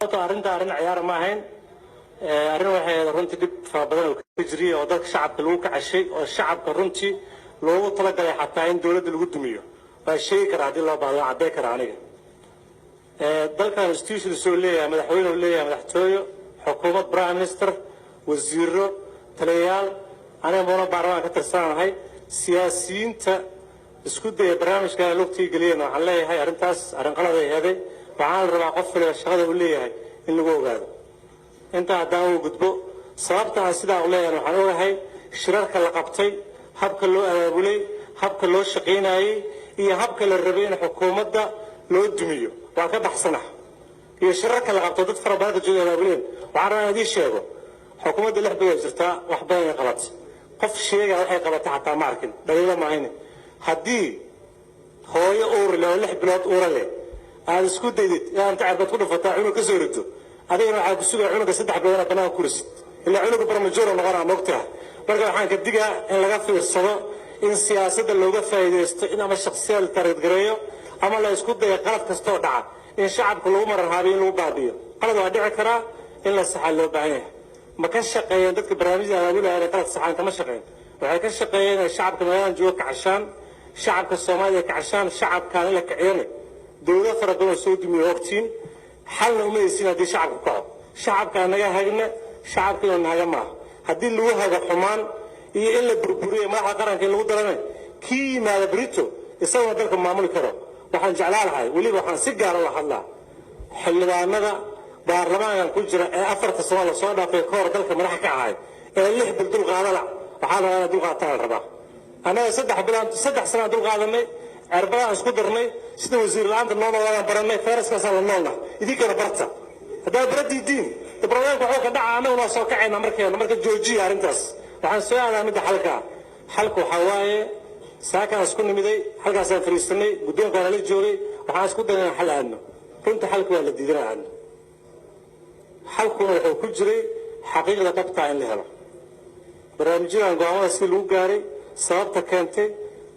Sababtoo arrinta arrin ciyaara ma ahayn. Arrin waxay ahayd runtii dhib fara badan oo ka jiriyay oo dadka shacabka lagu kacashay oo shacabka runtii loogu talagalay xataa in dowladda lagu dumiyo. Waa sheegi karaa haddii loo baahdo, waa caddey karaa aniga. Dalkan institutions uu leeyahay, madaxweyne uu leeyahay, madaxtooyo, xukuumad, prime minister, wasiiro, taliyayaal. Aniga mudana baarlamaan ka tirsanahay. Siyaasiyiinta isku daya barnaamijkan lugtii geliyeen, waxaan leeyahay arrintaas arrin qalad ay ahaday. Waxaana la rabaa qof waliba shaqada uu leeyahay in lagu ogaado. Intaa haddaan uga gudbo, sababta aan sidaa u leeyahay, waxaan ogahay shirarka la qabtay, habka loo abaabulay, habka loo shaqaynayey iyo habka la rabay in xukuumadda loo dumiyo waa ka baxsanah, iyo shirarka la qabto dad fara badan ka jooga abaabuleen. Waxaan rabaa in idiin sheego, xukuumadda 6 bilood jirtaa, wax badan ay qabatay. Qof sheega waxay qabatay xataa ma arkin, dhaliilo maahayne. Haddii hooyo uur leh oo 6 bilood uura leh aada isku daydid inaad inta cirbad ku dhufataa cunug ka soo rido, adigana waxaa ku sugaya cunuga 3 bilood inaad banaanka ku risid, ilaa cunuga premature noqonaa, moogtaha. Marka waxaan ka digaa in laga fiirsado in siyaasadda looga faa'iidaysto in ama shaksiyaad la target gareeyo ama la isku dayo qalad kastoo dhaca in shacabka lagu mararhaabiyo, in lagu baabiyo. Qalad waa dhici karaa, in la saxaa loo baahan yahay. Ma ka shaqeeyeen dadka barnaamijyada abaabulaya inay qalad saxaan? Kama shaqeyn. Waxay ka shaqeeyeen inay shacabka magaaladan jooga kacashaan, shacabka Soomaaliya kacashaan. Shacabkaan in la kiciyana dowlado fara badan oo soo dumiyo ogtiin, xalna uma haysin haddii shacabku kaco. Shacabka naga hagna, shacabka inuu nahaga maaha. Haddii lagu hago xumaan iyo in la burburiyo madaxda qaranka in lagu darana, kii yimaada brito isaguna dalka maamuli karo. Waxaan jeclaa lahay, weliba waxaan si gaara la hadlaa xildhibaanada baarlamaankan ku jira ee 4ta sano lasoo dhaafay ka hor dalka madaxa ka ahay ee 6 bil dulqaadala. Waxaa la rabaa inaad dulqaataan la rabaa. Annaga 3 bilaan, 3 sanaan dulqaadanay, cerbadaan isku darnay, sida wasiir la-aanta noo noolaadaan barannay, fayraskaasaan la noolna. Idinkana barta. Haddaad bara diidiin, problemka waxuu ka dhaca, annaguna waa soo kacayna markeena. Marka joojiya arrintaas. Waxaan soo aadaa midda xalka. Xalka waxaa waaye, saakaan isku nimiday, halkaasaan fadhiisanay, guddoonkaana la joogay. Waxaan isku daynay inaan xal aadno. Runta xalka waa la diidana aadno. Xalkuna wuxuu ku jiray xaqiiqda dhabtaa in la helo, barnaamijyadan go'aamada si lagu gaaray, sababta keentay,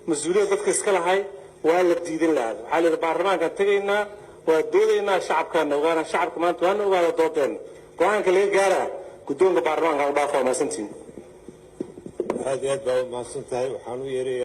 mas-uuliyadda dadka iska lahay waa la diidan lahaada. Waxaa la yidhi baarlamaankaan tegaynaa, waa doodaynaa, shacabkaana ogaana. Shacabka maanta waana ogaada doodeenna. Go'aanka laga gaaraa guddoonka baarlamaanka u dhaafa. Waa mahadsantihiin. Aad iyo aad baa u mahadsan tahay. Waxaan u yeeraya